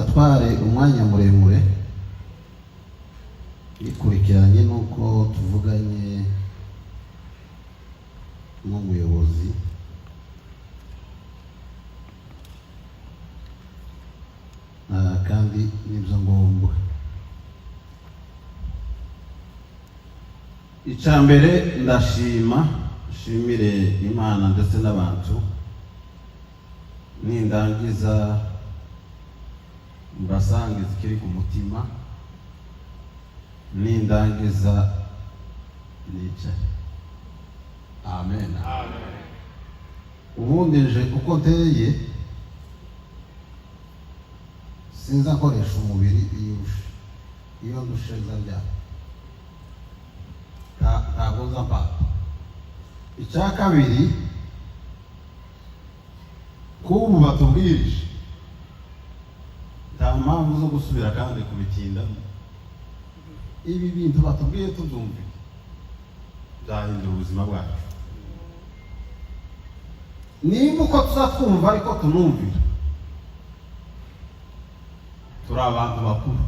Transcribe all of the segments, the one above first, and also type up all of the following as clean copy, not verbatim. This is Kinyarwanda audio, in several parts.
Bubatware umwanya muremure, bikurikiranye n'uko tuvuganye n'umuyobozi. Kandi nibyo ngombwa. Icya mbere, ndashima, nshimire Imana ndetse n'abantu. Nindangiza mbasangiza ikiri ku mutima, nindangiza nicare. Amen. Ubundi nje uko nteye, sinza nkoresha umubiri. Iyo urushe, iyo ndushe nza ndyama. Ntabwo nza mpata. Icya kabiri, kubu batubwirije, nta mpamvu zo gusubira kandi kubitindamo. Ibi bintu batubwiye tubyumviye, byahindura ubuzima bwacu. Nimba uko tuzatwumva ariko tunumvira, turi abantu bakuru.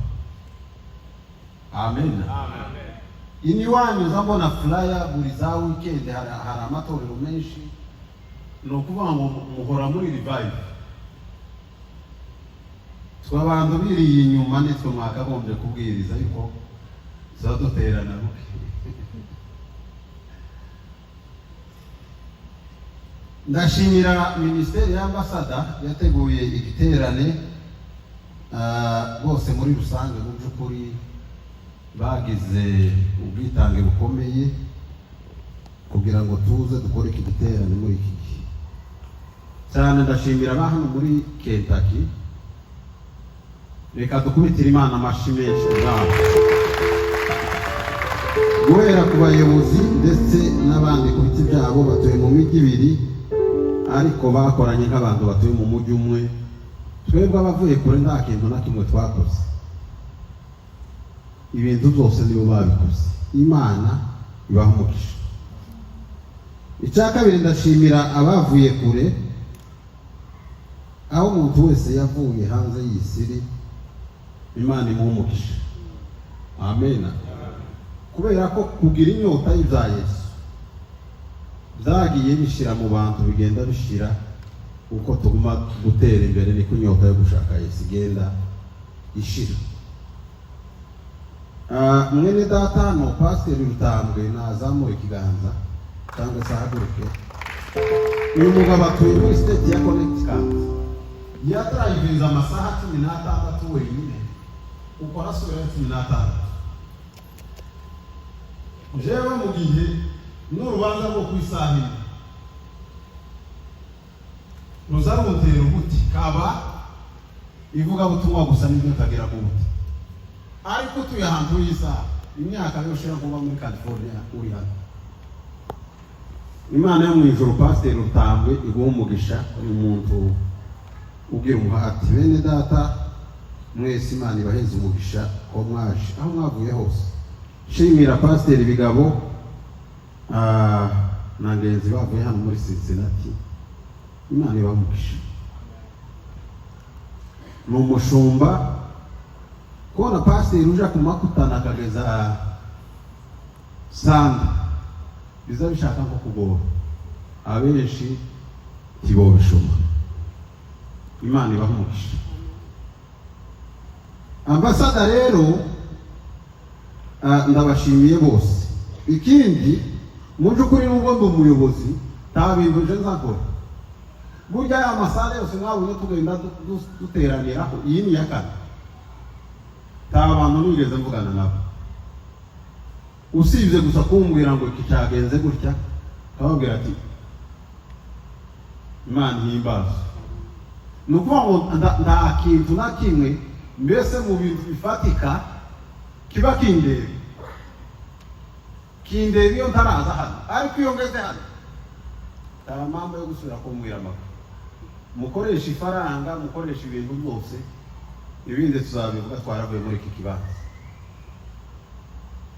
Amen. Iniwanyu uza mbona flyer buri za weekend, hari amatorero menshi. Ni ukuvuga ngo muhora muri revive. Twe abantu biriye inyuma nitwe mwakagombye kubwiriza, ariko tuza duterana buke. Ndashimira minisiteri y'ambasada yateguye igiterane. Bose muri rusange, mu by'ukuri bagize ubwitange bukomeye kugira ngo tuze dukore iki giterane muri iki gihe. Cyane ndashimira aba hano muri Kentucky. Reka dukubitire Imana amashyi menshi ubwabo, guhera ku bayobozi ndetse n'abandi ku biti byabo. Batuye mu mijyi ibiri, ariko bakoranye nk'abantu batuye mu mujyi umwe. Twebwe abavuye kure nta kintu na kimwe twakoze, ibintu byose nibo babikoze. Imana ibaha umugisha. Icya kabiri, ndashimira abavuye kure. Aho umuntu wese yavuye hanze y'isiri, Imana imuha umugisha. Amen. Kubera ko kugira inyota y'ibya Yesu byagiye bishira mu bantu, bigenda bishira. Uko tuguma gutera imbere, niko inyota yo gushaka Yesu igenda ishira. Mwene data hano, Pasiteri Rutambwe, nazamura ikiganza cyangwa se ahaguruke. Uyu mugabo atuye muri state ya Connecticut. Yadrivinze amasaha 16 wenyine, uko arasubirayo 16. Jewe mu gihe n'urubanza rwo ku isaha imwe ruza runtera ubuti, kaba ivugabutumwa gusa nibyo utagira ku buti. Ariko utuye ahantu y'isaha, imyaka yose ushobora kuba muri California uri hano. Imana yo mu ijuru, Pasiteri Rutambwe, iguha umugisha. Ni umuntu ugira umuhati. Bene data mwese, Imana ibaheze umugisha ko mwaje aho mwavuye hose. Shimira Pasiteri Bigabo na ngenzi bavuye hano muri Cincinnati. Imana ibaha umugisha. Ni umushumba. Kubona pasiteri uja ku makutana akageza sanda, biza bishaka nko kugora abenshi, ntibobishobora. Imana ibaha umugisha. Ambasada rero, ndabashimiye bose. Ikindi, mu by'ukuri, nubwo ndi umuyobozi, nta bintu nje nzakora. Burya aya masalle yose mwabonye tugenda duteraniraho, iyi ni iya kane, nta bantu nigeze mvugana nabo, usibye gusa kumbwira ngo iki cyagenze gutya, akababwira ati Imana ihimbazwe. Ni ukuvuga ngo nta kintu na kimwe mbese mu bintu bifatika kiba kindeba. Kindeba iyo ntaraza hano, ariko iyo ngeze hano nta mpamvu yo gusubira kumbwira amakuru. Mukoresha ifaranga, mukoresha ibintu byose, ibindi tuzabivuga twaravuye muri iki kibanza.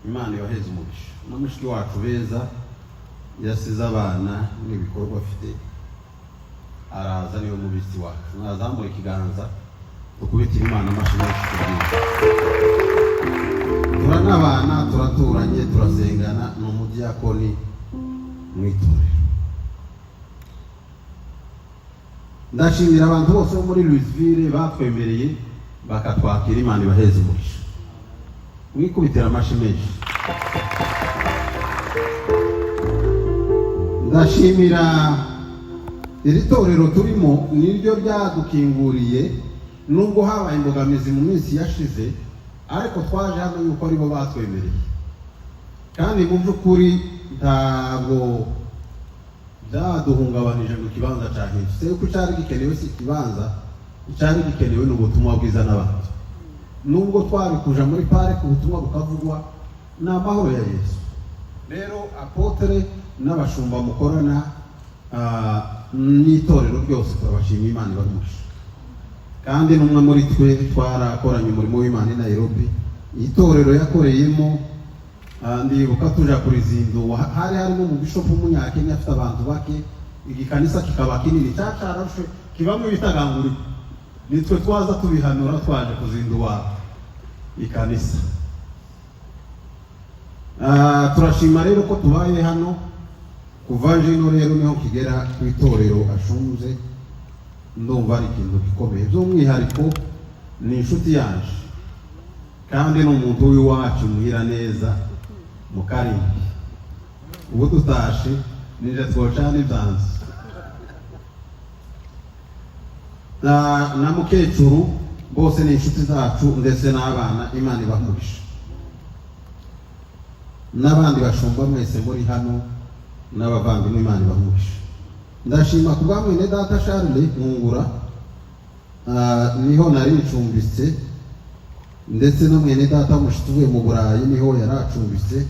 Imana ibaheze umugisha. Na mushiki wacu beza yasize abana n'ibikorwa afite, araza, niwe mubitsi wacu. Nazamura ikiganza. Dukubitire Imana amashyi menshi kubwira. Turanabana, turaturanye, turasengana, ni umudiyakoni mu itorero. Ndashimira abantu bose bo muri Louisville batwemereye bakatwakira. Imana ibaheze umugisha. Mwikubitira amashyi menshi. Ndashimira iri torero turimo, niryo ryadukinguriye nubwo habaye imbogamizi mu minsi yashize, ariko twaje hano yuko aribo batwemereye. Kandi mu by'ukuri ntabwo byaduhungabanije ngo ikibanza cyahindutse, kuko icyari gikenewe si ikibanza, icyari gikenewe ni ubutumwa bwiza n'abantu. Nubwo twari kuja muri parike ubutumwa bukavugwa, ni amahoro ya Yesu. Rero apôtre n'abashumba mukorana n'itorero ryose, turabashima. Imana ibahe. Kandi n'umwe muri twe twarakoranye umurimo w'Imana i Nairobi, itorero yakoreyemo. Ndibuka tuja kurizinduwa, hari harimo umubishopu w'umunyakenya afite abantu bake, igikanisa kikaba kinini cyacarashe kibamo ibitagangurika. Nitwe twaza tubihanura twaje kuzinduwa ikanisa. Turashima rero ko tubaye hano. Kuva jino rero niho kigera ku itorero ashunze, ndumva ari ikintu gikomeye. By'umwihariko ni inshuti yanje kandi ni umuntu w'iwacu muhira neza mu Karimbi. Ubu tutashe nije twocana ibyanzu na mukecuru, bose ni inshuti zacu, ndetse n'abana. Imana ibaha. N'abandi bashumba mwese muri hano n'abavandimwe, Imana ibaha. Ndashima ku bwa mwene data Charles Nkungura, niho nari ncumbitse, ndetse na mwene data mushitsi uvuye mu Burayi niho yari acumbitse.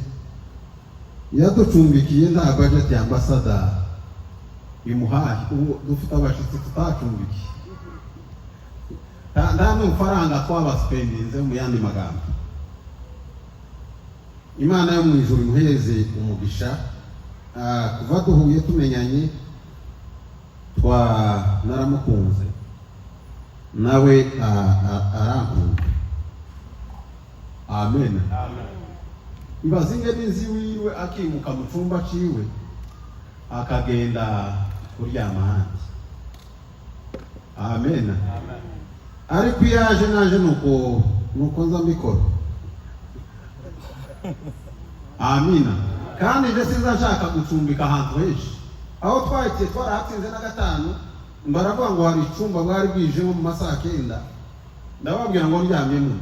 Yaducumbikiye nta budget ya ambasada imuhaye. Ubu dufite abashitsi tutacumbikiye, nta n'amafaranga twabasipendinze. Mu yandi magambo, Imana yo mu ijuru imuheze umugisha. Kuva duhuye tumenyanye, twa naramukunze, nawe arankunda. Amen. Ibaze ingene inzu wiwe akimuka mu cumba ciwe akagenda kuryama ahandi. Amen. Ariko iyo aje naje nuko nza mbikora. Amina. Kandi nje sinza nshaka gucumbika ahantu henshi. Aho twagiye twarahatsinze na gatanu, baravuga ngo hari icumba bwari bwijemo mu masaha 9. Ndababwira ngo ndyamyemo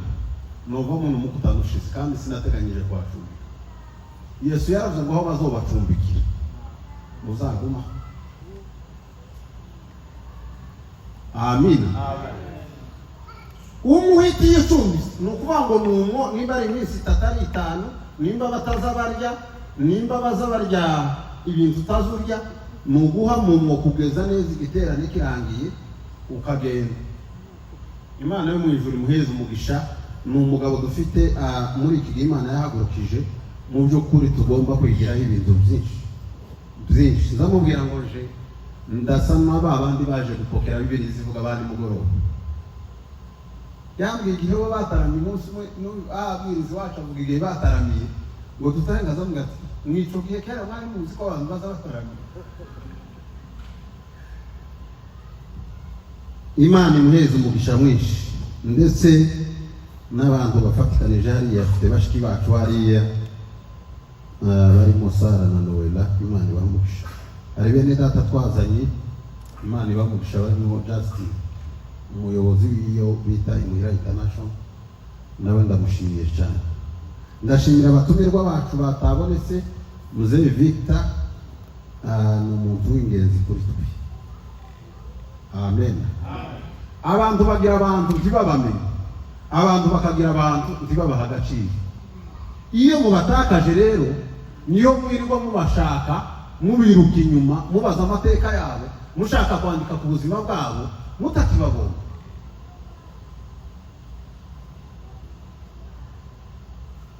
nuvamo n'umukutano ushize, kandi sinateganyije kuhacumbika. Yesu yaravuze ngo aho bazobacumbikira muzaguma. Amina. Umuhitiye icumbi ni ukuvuga ngo ni umwo, nimba ari iminsi 3 ari 5, nimba bataza barya, nimba baza barya ibintu utazurya, ni uguha mu mwo kugeza neza igiterane kirangiye ukagenda. Imana yo mu ijuru imuheze umugisha. Ni umugabo dufite muri iki gihe Imana yahagurukije, mu by'ukuri tugomba kwigiraho ibintu byinshi byinshi. Nzamubwira ngo nje ndasa na ba bandi baje gupokera Bibiliya zivuga abandi mugoroba. Yambwiye igihe bo bataramiye umunsi umwe, abwiriza iwacu avuga igihe bataramiye ngo tutarenga, azavuga ati mwico gihe kera mwari muzi ko abantu baza bataramiye. Imana imuheze umugisha mwinshi, ndetse n'abantu bafatikanije hariya, afite bashiki bacu hariya barimo Sara na Noella. Imana ibahe umugisha. Hari bene data twazanye, Imana ibahe umugisha, barimo Justin umuyobozi w'iyo bita Imuhira International, nawe ndamushimiye cyane. Ndashimira abatumirwa bacu batabonetse. Muzehe Victor ni umuntu w'ingenzi kuri twe. Amen. Abantu bagira abantu ntibabamenye, abantu bakagira abantu ntibabaha agaciro. Iyo mubatakaje rero niyo mwirirwa mubashaka, mubiruka inyuma, mubaza amateka yabo, mushaka kwandika ku buzima bwabo, mutakibabonye.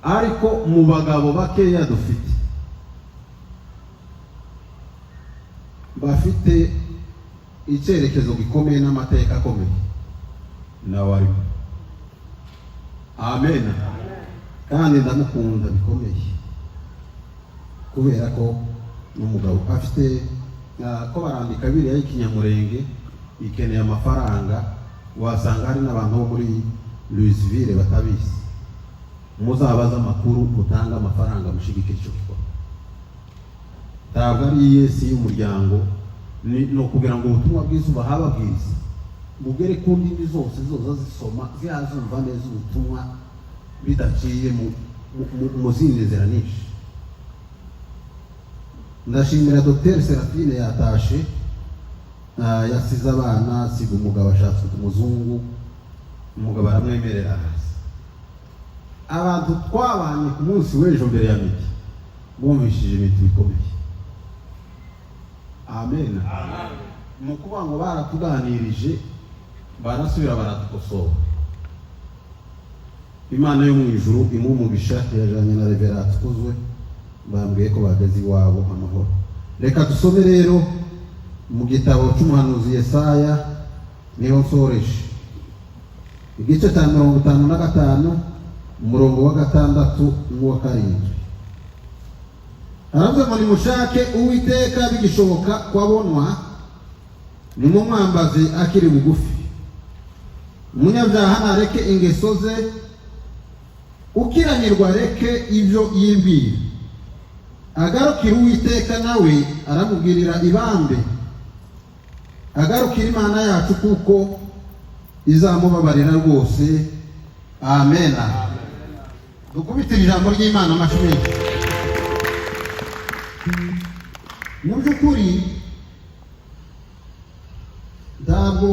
Ariko mu bagabo bakeya dufite bafite icyerekezo gikomeye n'amateka akomeye, Nawe arimo. Amen. Kandi ndamukunda bikomeye kubera ko n'umugabo afite ko barandika biriya y'ikinyamurenge ikeneye amafaranga. Wasanga hari n'abantu bo muri Louisville batabizi. Muzabaze amakuru, mutange amafaranga, mushigike icyo gikorwa. Ntabwo ari iyesi y'umuryango, ni ukugira ngo ubutumwa bwiza ubahababwiriza bugere ku ndimi zose zoza zisoma, zihazumva neza ubutumwa bidaciye mu zindi nzira nyinshi. Ndashimira Dr Serafine yatashe. Yasize abana, asiga umugabo, ashatse umuzungu, umugabo aramwemerera araza. Abantu twabanye ku munsi w'ejo mbere ya midi bumvishije ibintu bikomeye. Amen. Ni ukuvuga ngo baratuganirije, barasubira baradukosora. Imana yo mu ijuru imuha umugisha. Yajanye na Reverend Tukuzwe, bambwiye ko bageze iwabo amahoro. Reka dusome rero mu gitabo cy'umuhanuzi Yesaya, niho nsoreje, igice cya 55, umurongo wa 6 n'uwa 7. Haravuze ngo: "Nimushake Uwiteka bigishoboka ko abonwa, nimumwambaze akiri bugufi. Umunyabyaha nareke ingeso ze, ukiranirwa areke ibyo yibwira, agarukire Uwiteka, nawe aramubwirira ibambe, agarukire Imana yacu, kuko izamubabarira rwose." Amena. Dukubitire ijambo ry'Imana amashyi menshi. Mu by'ukuri ntabwo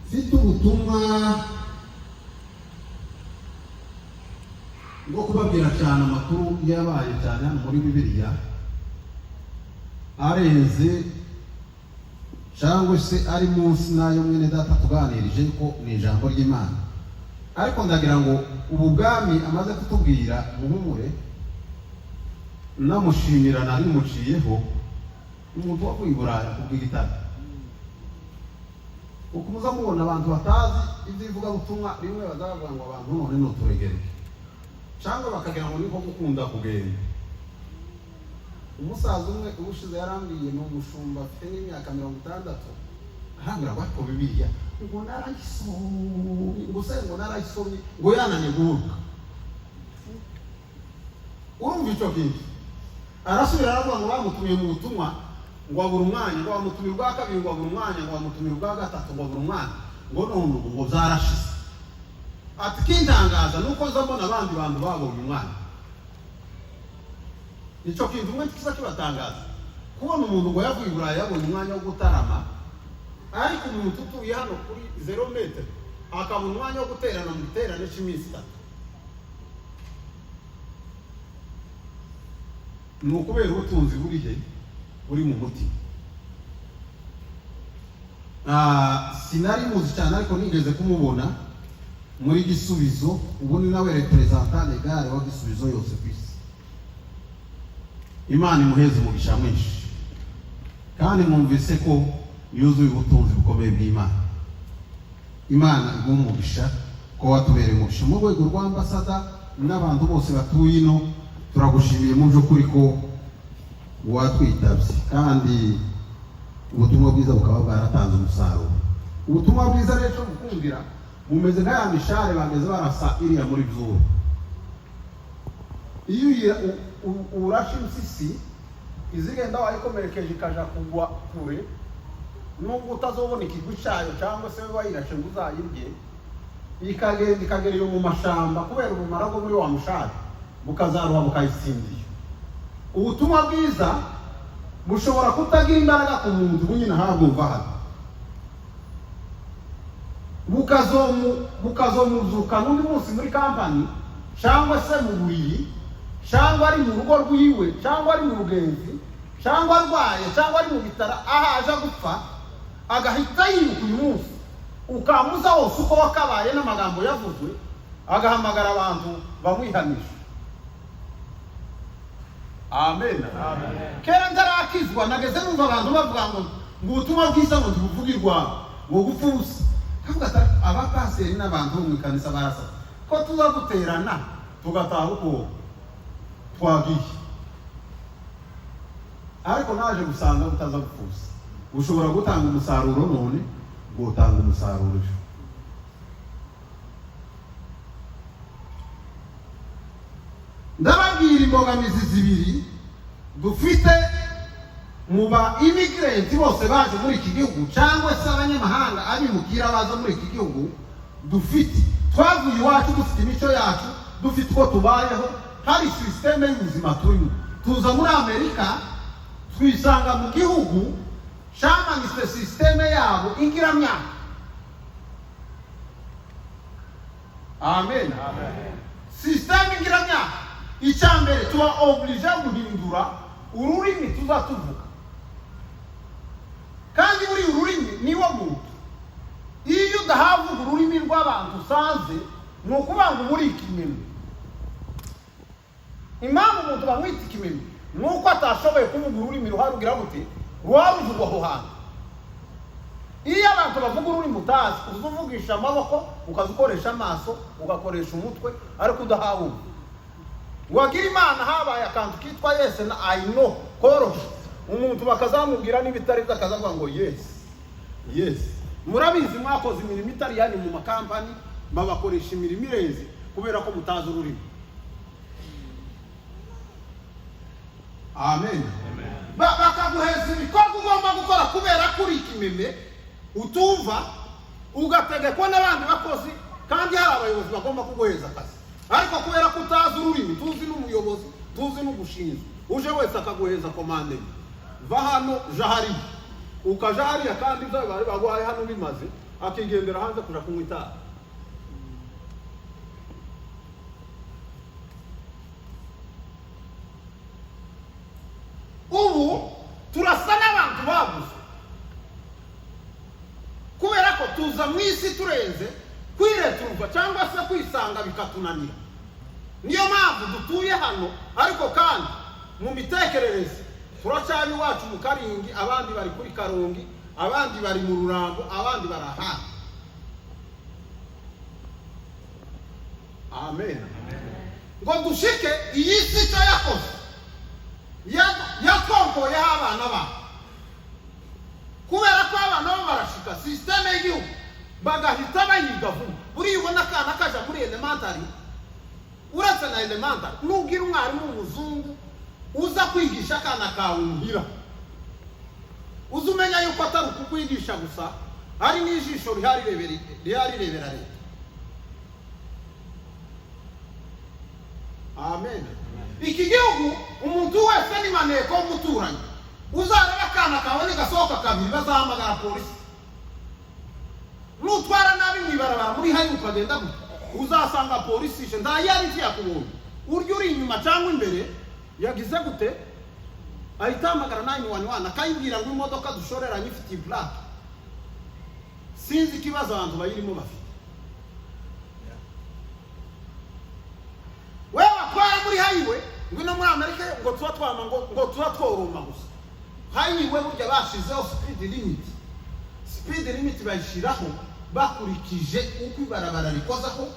mfite ubutumwa bwo kubabwira cyane amakuru yabaye cyane hano muri Bibiliya arenze cyangwa se ari munsi n'ayo mwene data tuganirije, ko ni ijambo ry'Imana. Ariko ndagira ngo ubu bwami amaze kutubwira muhumure, namushimira nari muciyeho umuntu wavuye i Burayi kubw'igitabo. Ukumuza mubona abantu batazi iby'ivugabutumwa, rimwe bazavuga ngo abantu none nuturegereje, cyangwa bakagira ngo niko gukunda kugenda. Umusaza umwe ubushize yarambwiye, ni umushumba, afite nk'imyaka 60, arambwira ngo ariko Bibiliya ngo narayisomye, ngo se ngo narayisomye, ngo yananye guhuruka. Urumva icyo kintu? Arasubira aravuga ngo bamutumiye mu butumwa, ngo abura umwanya, ngo bamutumira ubwa kabiri, ngo abura umwanya, ngo bamutumira ubwa gatatu, ngo abura umwanya, ngo none ubu ngo byarashize. Ati kintangaza nuko nza mbona abandi bantu babonye umwanya. Icyo kintu umwe kiza kibatangaza, kubona umuntu ngo yavuye i Burayi yabonye umwanya wo gutarama, ariko umuntu utuye hano kuri 0 metero akabona umwanya wo guterana mu giterane cy'iminsi 3. Ni ukubera ubutunzi buri he? Buri mu mutima. Sinari muzi cyane, ariko nigeze kumubona muri Gisubizo. Ubu ni nawe représentant légal wa Gisubizo yose ku isi. Imana imuheze umugisha mwinshi, kandi mwumvise ko yuzuye ubutunzi bukomeye bw'Imana. Imana iguhe umugisha ko watubereye umugisha mu rwego rwa ambasada n'abantu bose batuye ino. Turagushimiye mu by'ukuri ko watwitabye, kandi ubutumwa bwiza bukaba bwaratanze umusaruro. Ubutumwa bwiza rero cyo gukundira bumeze nka ya mishare bameze barasa iriya muri byuru. Iyo urashe impyisi izigenda wayikomerekeje ikaja kugwa kure, nubwo utazobona ikigwi cyayo cyangwa se wayirashe ngo uzayirye, ikagenda ikagera iyo mu mashamba kubera ubumara bwo muri wa mushare, bukazaruha bukayitsindiye. Ubutumwa bwiza bushobora kutagira imbaraga ku muntu bunyine ahabwumva hano, bukazomuzuka n'undi munsi muri kampani, cyangwa se mu buriri, cyangwa ari mu rugo rwiwe, cyangwa ari mu rugenzi, cyangwa arwaye, cyangwa ari mu bitaro aho aje gupfa, agahita yibuka uyu munsi ukamuza wose uko wakabaye n'amagambo yavuzwe, agahamagara abantu bamwihanisha. Amen. Kera ntarakizwa nageze numva abantu bavuga ngo ubutumwa bwiza ngo ntibuvugirwa, ngo gupfa ubusa. Kavuga ati abapasiteri n'abantu bo mu ikanisa barasa ko tuza duterana tugataha uko twagiye. Ariko naje gusanga butaza gupfusa, ushobora gutanga umusaruro none gutanga umusaruro ejo. Ndababwira imbogamizi zibiri dufite mu ba immigrant bose baje muri iki gihugu, cyangwa se abanyamahanga abimukira baza muri iki gihugu. Dufite, twavuye iwacu dufite imico yacu, dufite uko tubayeho, hari système y'ubuzima turimo. Tuza muri Amerika, twisanga mu gihugu cyamanitse système yabo ingiramyaka. Amen. Système ingiramyaka. Icya mbere, tuba obligé guhindura ururimi tuza tuvuga, kandi buri ururimi niwo muntu. Iyo udahavuga ururimi rw'abantu usanze, ni ukuvuga ngo muri ikimeme. Impamvu umuntu bamwita ikimeme ni uko atashoboye kuvuga ururimi ruharugira gute, ruharuvugwa aho hantu. Iyo abantu bavuga ururimi utazi, uza uvugisha amaboko, ukaza ukoresha amaso, ugakoresha umutwe, ariko udahawumva. Wagira Imana habaye akantu kitwa yes na I know koroshe, umuntu bakazamubwira n'ibitari byo akazavuga ngo yes, yes. Murabizi, mwakoze imirimo itari yanyu mu makampani, babakoresha imirimo irenze kubera ko mutazi ururimi. Amen. Bakaguheza ibikorwa ugomba gukora kubera ko uri ikimeme utumva, ugategekwa n'abandi bakozi, kandi hari abayobozi bagomba kuguheza akazi, ariko kubera ko utazi ururimi, tuzi n'umuyobozi, tuzi n'ugushinzwe, uje wese akaguheza commande: va hano, ja hariya, ukaja hariya, kandi ibyo bari baguhaye hano bimaze, akigendera hanze kuja kunywa itabi. Ubu turasa n'abantu babuze kubera ko tuza mu isi turenze kwireturwa cyangwa se kwisanga bikatunanira. Niyo mpamvu dutuye hano, ariko kandi mu mitekerereze turacyari iwacu mu Karingi, abandi bari kuri Karongi, abandi bari mu Rurambo, abandi bari ahandi. Amen. Ngo dushike iyi si icyo yakoze, yakonkoyeho abana babo, kubera ko abana bo barashika système y'igihugu bagahita bayiga vuba. Buriya ubona akana kaja muri elementary, uretse na elementary, nubwira umwarimu w'umuzungu uza kwigisha akana kawe muhira, uza umenya yuko atari ukukwigisha gusa, hari n'ijisho rihari rirebera leta. Amen. Iki gihugu umuntu wese ni maneko w'umuturanyi. Uzareba akana kawe nigasohoka kabiri, bazahamagara polisi. Nutwara nabi mu ibarabara muri hayi ukagenda gutya, uzasanga polisi ije, nta yari yakubonye, urya uri inyuma cyangwa imbere yagize gute, ahita ahamagara 911, akayibwira ngo imodoka dushoreranye ifite plaque. Sinzi ikibazo abantu bayirimo bafite. Wewe watwara muri highway, ngwino muri Amerika ngo tuba twama ngo tuba tworoma gusa. Highway burya bashizeho speed limit. Speed limit bayishiraho bakurikije uko ibarabara rikozaho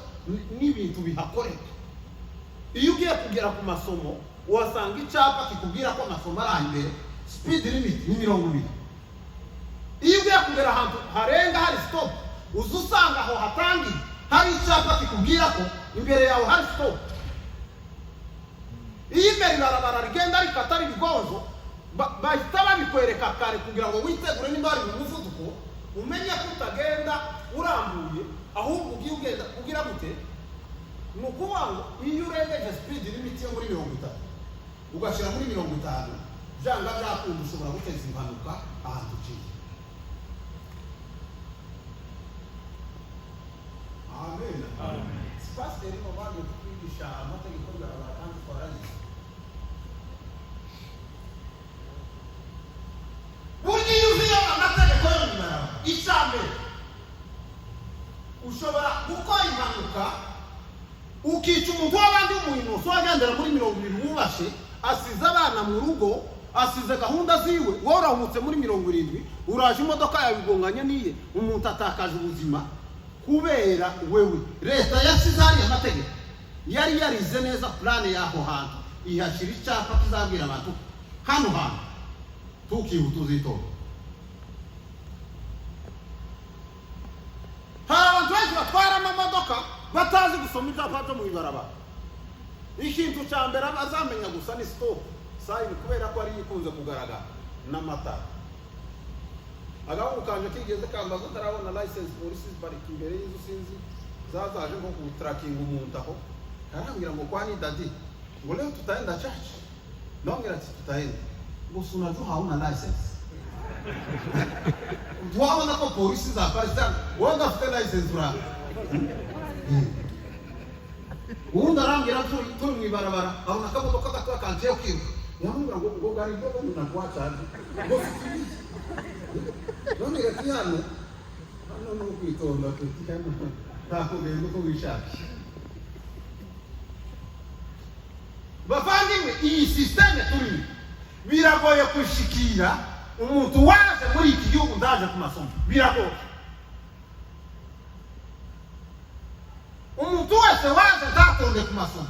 n'ibintu bihakoreka. Iyo ugiye kugera ku masomo, uhasanga icyapa kikubwira ko amasomo ari imbere, speed limit ni 20. Iyo ugiye kugera ahantu harenga hari stop, uza usanga aho hatangiye hari icyapa kikubwira ko imbere yawe hari stop. Iyo imbere ibarabara rigenda rikata ari ibigonzo, bahita babikwereka kare kugira ngo witegure nimba hari umuvuduko, umenye ko utagenda urambuye, ahubwo ugiye ugenda ugira gute. Ni ukuvuga ngo iyo urengeje speed limit yo muri 30 ugashyira muri 50, byanga byakunda ushobora guteza impanuka ahantu uciye. Amen. Pasiteri ngo bagiye kutwigisha amategeko y'ibarabara kandi twarayize. Burya iyo uzi amategeko yo mu ibarabara, icya mbere ushobora gukora impanuka ukica umuntu w'abandi w'umuhinuzi wagendera muri 70 wubashe, asize abana mu rugo, asize gahunda ziwe, wowe urahumutse muri 70, uraje imodoka yawe igonganye n'iye, umuntu atakaje ubuzima. Kubera wewe leta yasize hariya amategeko, yari yarize neza plan y'aho hantu, ihashyira icyapa kizabwira abantu hano hantu tukihuta uzitora. Hari abantu benshi batwara amamodoka batazi gusoma ibyapa byo mu ibarabara. Ikintu cya mbere azamenya gusa ni stop sign, kubera ko ariyo ikunze kugaragara n'amatara. Agahungu kanje kigeze kambaza, atarabona license, polisi ziparika imbere y'inzu, sinzi zazaje nko kutarakinga umuntu aho, arambwira ngo: "Kwani daddy, ngo leo tutaenda church?" Ndamubwira ati: "Tutaenda gusa unajua hauna license." Twabona ko polisi zaparitse, wowe udafite license uranga. Ubundi arambwira, turi mu ibarabara, abona akamodoka gatoya kanciye kwiruka, yamubwira ngo gari dogo nakuachaje, ngo sikilize. None ati: "Hano hano ni ukwitonda tuti, hano nta kugenda uko wishakiye." Bavandimwe, iyi système turimo biragoye kwishikira umuntu waje muri iki gihugu ndaje ku masomo. Biragoye. Umuntu wese waje ntatonde ku masomo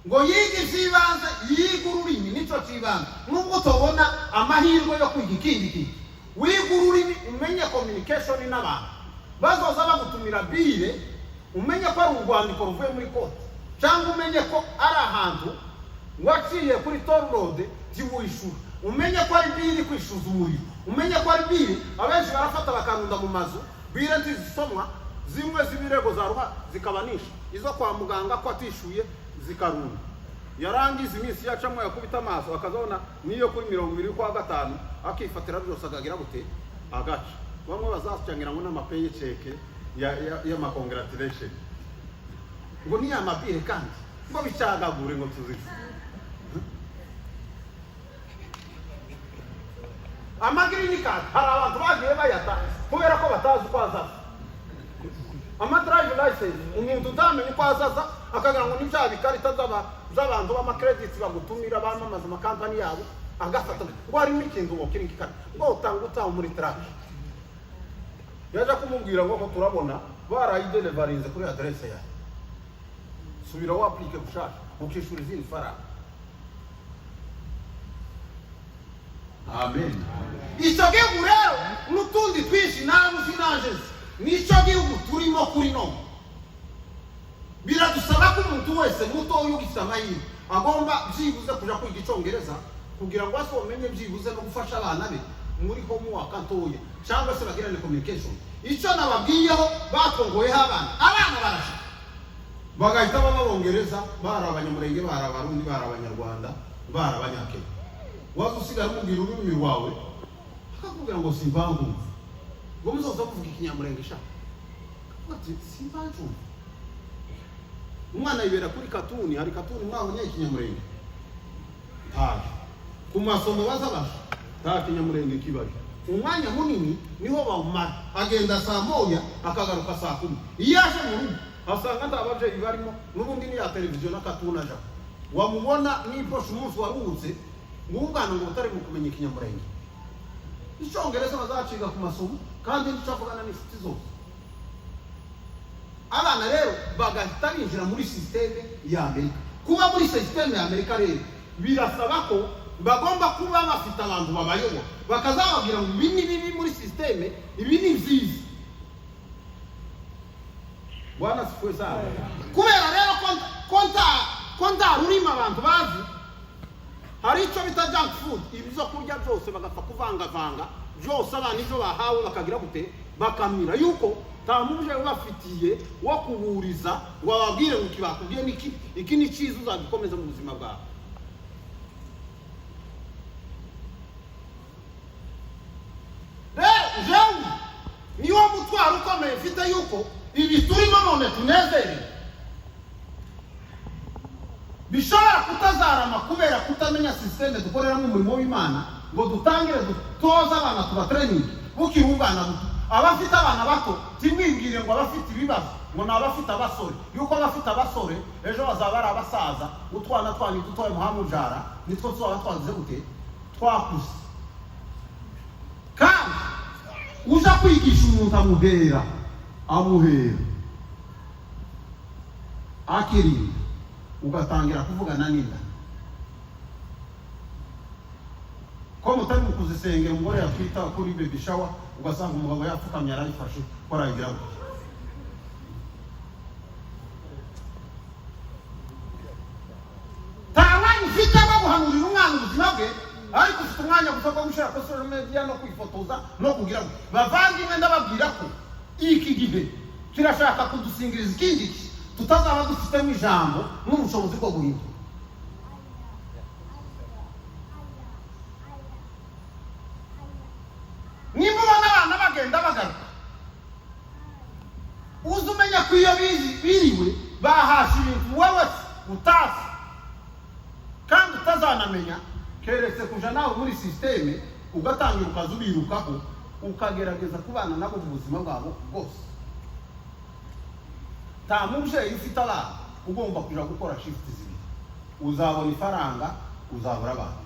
ngo yige iby'ibanze, yige ururimi, nicyo cy'ibanze. Nubwo utobona amahirwe yo kwiga ikindi kintu, wiga ururimi, umenye communication n'abantu bazoza bagutumira bill, umenye ko ari urwandiko ruvuye muri court, cyangwa umenye ko ari ahantu waciye kuri toll road ntiwishura, umenye ko ari bill kwishyuza umuriro, umenye ko ari bill. Abenshi barafata bakarunda mu mazu, bill ntizisomwa, zimwe z'ibirego za ruha zikabanisha izo kwa muganga ko atishyuye, zikarunda. Yarangiza iminsi yacamo, yakubita amaso akazabona niyo kuri 20 kwa 5, akifatira byose, akagira gute, agaca. Bamwe bazacangira ngo n'ama paycheck y'ama congratulation, ngo ni ama bill, kandi ngo bicagagure ngo tuzife ama green card. Hari abantu bagiye bayata kubera ko batazi uko azaza. Ama drive license, umuntu utamenya uko azaza, akagira ngo ni bya bikarita z'abantu b'ama credit bagutumira bamamaza amakampani yabo, agafata ngo harimo ikintu, ngo kiri ngikara, ngo utanga utaha muri truck. Yaje kumubwira ngo ko turabona barayideliverinze kuri adresse yawe, subira wapurike bushasha, ukishyura izindi faranga. Amen. Icyo gihugu rero n'utundi twinshi nawe uzi nanje nzi, nicyo gihugu turimo kuri none. Biradusaba ko umuntu wese mutoya ugifite amahirwe agomba byibuze kuja kwiga Icyongereza, kugira ngo asomenye byibuze no gufasha abana be muri homework ntoya, cyangwa se bagirane communication. Icyo nababwiyeho, bakongoyeho abana, abana barashaka bagahita baba Abongereza, bari Abanyamurenge, bari Abarundi, bari Abanyarwanda, bari Abanyakenya. Waza usigara umubwira ururimi rwawe, akakubwira ngo simbankumva, ngo muzoza muvuga Ikinyamurenge sha. Ati: "Simbankumva." Umwana yibera kuri cartoon. Hari cartoon mwabonye Ikinyamurenge? Ntayo. Ku masomo baza basha, nta Kinyamurenge kibayo. Umwanya munini niho bawumara. Agenda saa 1, akagaruka saa 10. Iyo aje mu rugo asanga nta babyeyi barimo, n'ubundi ni ya televiziyo na cartoon. Aja wamubona n'iposhe umunsi waruhutse, ngo ubwana ngo butari mu kumenya Ikinyamurenge. Icyongereza bazaciga ku masomo, kandi nicyo avugana n'inshuti zose. Abana rero bagahita binjira muri système ya Amerika. Kuba muri système ya Amerika rero birasaba ko bagomba kuba bafite abantu babayobora, bakazababwira ngo ibi ni bibi muri système, ibi ni byiza. Bwana asifiwe sana. Kubera rero ko nta rurimi abantu bazi, hari icyo bita junk food, ibyo kurya byose bagapfa kuvangavanga byose. Abana ibyo bahawe bakagira gute, bakamira, yuko nta mubyeyi ubafitiye wo kuburiza ngo ababwire ngo iki bakubwiye niki, iki ni cyiza, uzagikomeza mu buzima bwawe. Rero jewe niwo mutwaro ukomeye mfite, yuko ibi turimo none tunezerewe bishobora kutazarama kubera kutamenya système dukoreramo umurimo w'Imana, ngo dutangire dutoze abana, tuba training bukiri ubwana buto. Abafite abana bato, timwibwire ngo abafite ibibazo ngo ni abafite abasore, yuko abafite abasore ejo bazaba ari abasaza. Utwana twanyu dutoya muhamujara nitwo tuzaba twagize gute, twakuze. Kandi uja kwigisha umuntu amuhera Amuhera akirinda, ugatangira kuvugana n'inda ko mutari mu kuzisengera. Umugore yatwita kuri baby shower, ugasanga umugabo yapfukamye arayifashe ko arayigira gutya. Nta mwanya ufite wo guhanurira umwana ubuzima bwe, ariko ufite umwanya gusa wo gushyira kuri social media no kwifotoza no kugira ngo. Bavandimwe, ndababwira ko iki gihe kirashaka kudusingiriza ikindi gihe tutazaba dufitemo ijambo n'ubushobozi bwo guhindura. Nimba ubona abana bagenda bagaruka, uze umenya ko iyo biriwe bahasha ibintu wowe utazi kandi utazanamenya, keretse kuja nawe muri système ugatangira ukaza ubirukaho, ukagerageza kubana nabo mu buzima bwabo bwose. Nta mubyeyi ufite abana ugomba kuja gukora shift zibiri. Uzabona ifaranga, uzabura abana.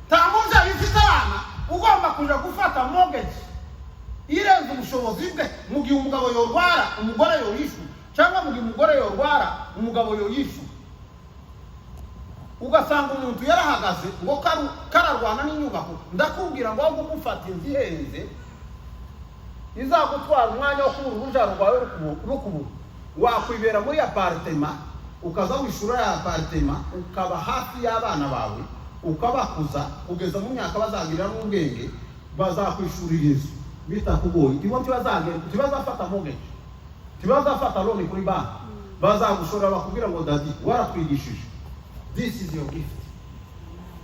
Nta mubyeyi ufite abana ugomba kuja gufata mortgage irenze ubushobozi bwe mu gihe umugabo yorwara umugore yoyishu, cyangwa mu gihe umugore yorwara umugabo yoyishu. Ugasanga umuntu yarahagaze ngo kararwana n'inyubako. Ndakubwira ngo aho kugufata inzu ihenze izagutwara umwanya wo kubura urubyaro rwawe rukubura, wakwibera muri apartment, ukaza wishura ya apartment, ukaba hafi y'abana bawe, ukabakuza kugeza mu myaka bazagira n'ubwenge, bazakwishurira inzu bitakugoye. Ibo ntibazafata mortgage, ntibazafata loan kuri banki, bazagushora bakubwira ngo daddy waratwigishije, this is your gift,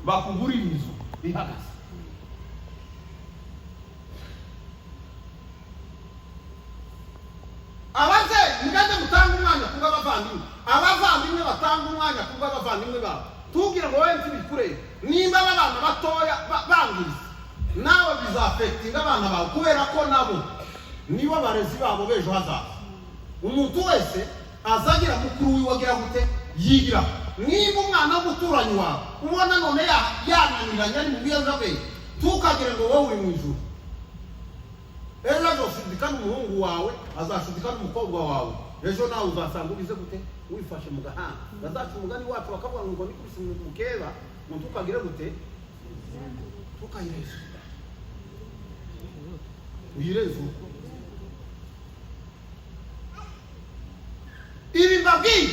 bakugurira inzu ihagaze. Ababyeyi mugende mutange umwanya kubw'abavandimwe, abavandimwe batanga umwanya kubw'abavandimwe babo. Tubwire ngo wowe ntibikurebe, nimba aba bana batoya bangiza, nawe bizaffectinga abana bawe, kubera ko nabo nibo barezi babo b'ejo hazaza. Umuntu wese azagira mukuru wiwe agira gute yigira. Niba umwana w'umuturanyi wawe ubona none yananiranye ari mu biyobyabwenge, ntukagire ngo wowe uri mu ijuru. Ejo azoshudika n'umuhungu wawe, azashudika n'umukobwa wawe, ejo nawe uzasanga ugize gute wifashe mu gahanga. Bazaca umugani wacu bakavuga ngo nikubise mukeba ngo ntukagire gute, tukayireze uyireze. Ibi mbabwiye